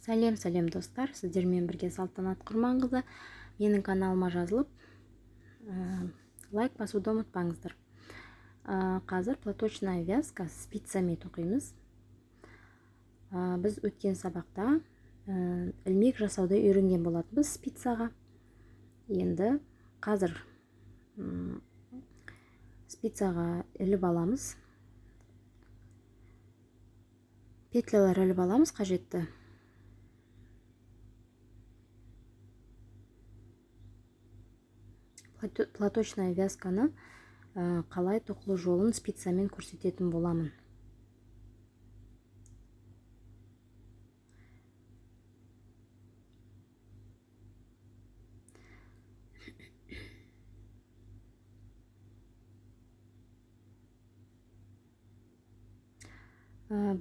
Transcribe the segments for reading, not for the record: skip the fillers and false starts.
Сәлем, сәлем, достар! Сіздермен бірге Салтанат Құрманқызы. Менің каналыма жазылып, лайк басуды ұмытпаңыздар. Қазір платочная вязка спицами тоқимыз. Біз өткен сабақта ілмек жасауды үйренген болатынбыз спицаға. Енді қазір спицаға іліп аламыз. Петлялар іліп аламыз қажетті. Платочная вязканы қалай тоқылу жолын спицамен көрсететін боламын.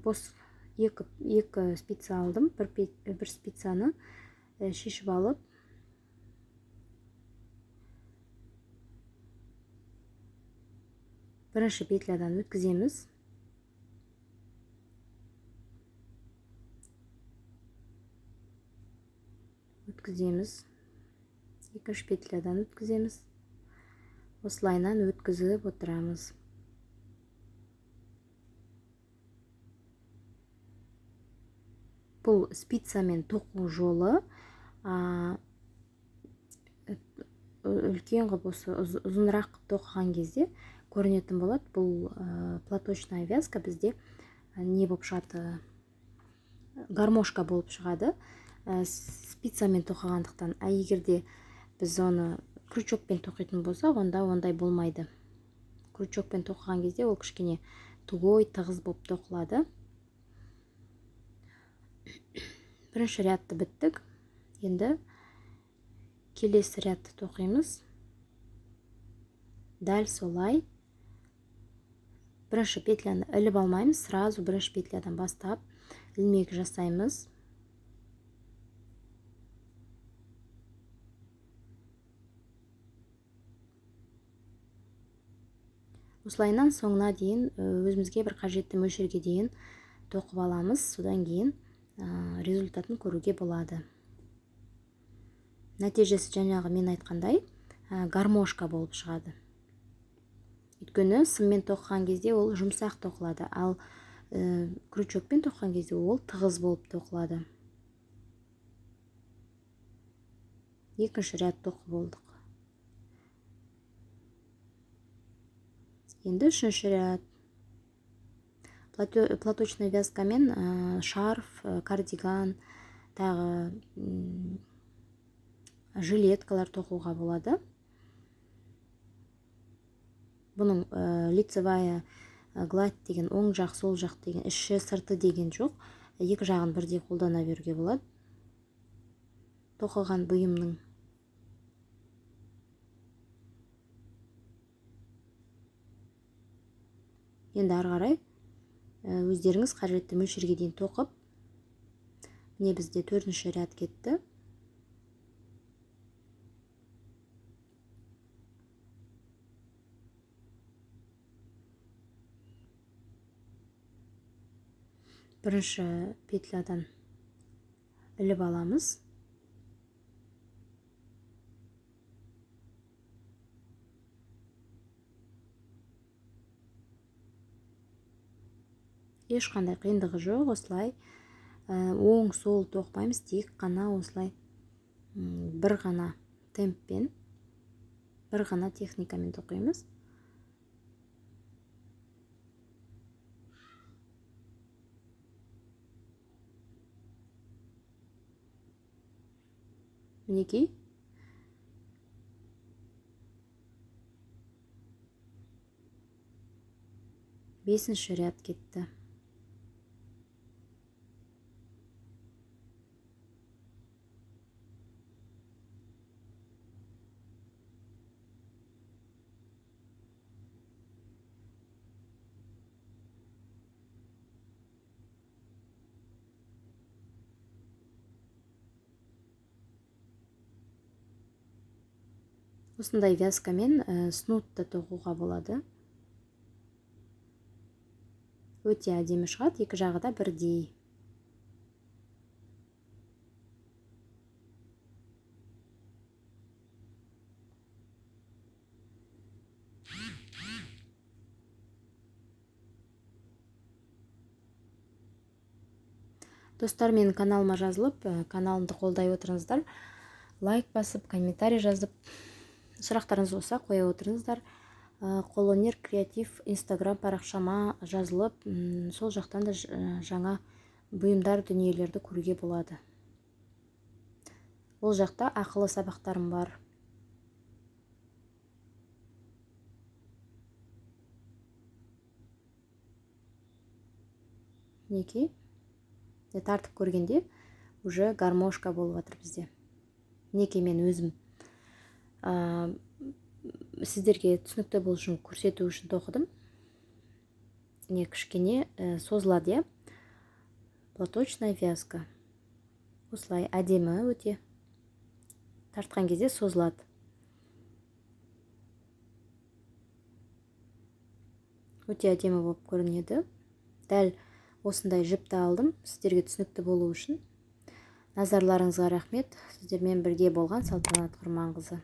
Бос екі спица алдым. Бір спицаны шешіп алып, бірінші петлядан өткіземіз. Өткіземіз. Екінші петлядан өткіземіз. Осылайынан өткізіп отырамыз. Бұл спицамен тоқу жолы, үлкен қылып осы ұзынырақ қылып тоқыған кезде көрінетін болады. Бұл платочная вязка бізде не болып шығады? Гармошка болып шығады. Спицамен тоқығандықтан. А егер де біз оны крючокпен тоқитын болсақ, онда ондай болмайды. Крючокпен тоқыған кезде ол кішкене тугой, тығыз болып тоқылады. Бірінші рядты біттік. Енді келесі рядты тоқимыз. Дәл солай бірінші петляны іліп алмаймыз, сразу бірінші петлядан бастап ілмек жасаймыз. Осылайынан соңына дейін, өзімізге бір қажетті мөлшерге дейін тоқып аламыз. Содан кейін результатын көруге болады. Нәтижесі жаңағы мен айтқандай, гармошка болып шығады. Өйткені сыммен тоқыған кезде ол жұмсақ тоқылады, ал крючокпен тоқыған кезде ол тығыз болып тоқылады. Екінші ряд тоқып болдық. Енді үшінші ряд. Платочная вязкамен шарф, кардиган, тағы жилеткалар тоқуға болады. Бұның лицевая гладь деген оң жақ, сол жақ деген, іші, сырты деген жоқ. Екі жағын бірдей қолдана беруге болады. Тоқыған бұйымның. Енді ары қарай өздеріңіз қажетті мөлшерге дейін тоқып, міне бізде төртінші ряд кетті. Бірінші петлядан іліп аламыз. Ешқандай қиындығы жоқ, осылай оң сол тоқпаймыз, тек қана осылай, бір ғана темппен, бір ғана техникамен тоқимыз. Мінекей. Бесінші ряд кетті. Осындай вязкамен снуд та тоқуға болады. Өте әдемі шығады, екі жағы да бірдей. Достар, менің каналыма жазылып, каналымды қолдай отырыңыздар. Лайк басып, комментарий жазып, сұрақтарыңыз болса қоя отырыңыздар. Қолөнер креатив инстаграм парақшама жазылып, сол жақтан да жаңа бұйымдар, дүниелерді көруге болады. Ол жақта ақылы сабақтарым бар. Мінекей, тартып көргенде уже гармошка болып жатыр бізде. Мінекей, мен өзім сіздерге түсінікті болу үшін, көрсету үшін тоқыдым. Не кішкене созылады, иә, платочная вязка. Осылай әдемі өте, тартқан кезде созылады. Өте әдемі болып көрінеді. Дәл осындай жіпті алдым сіздерге түсінікті болу үшін. Назарларыңызға рахмет. Сіздермен бірге болған Салтанат Құрманқызы.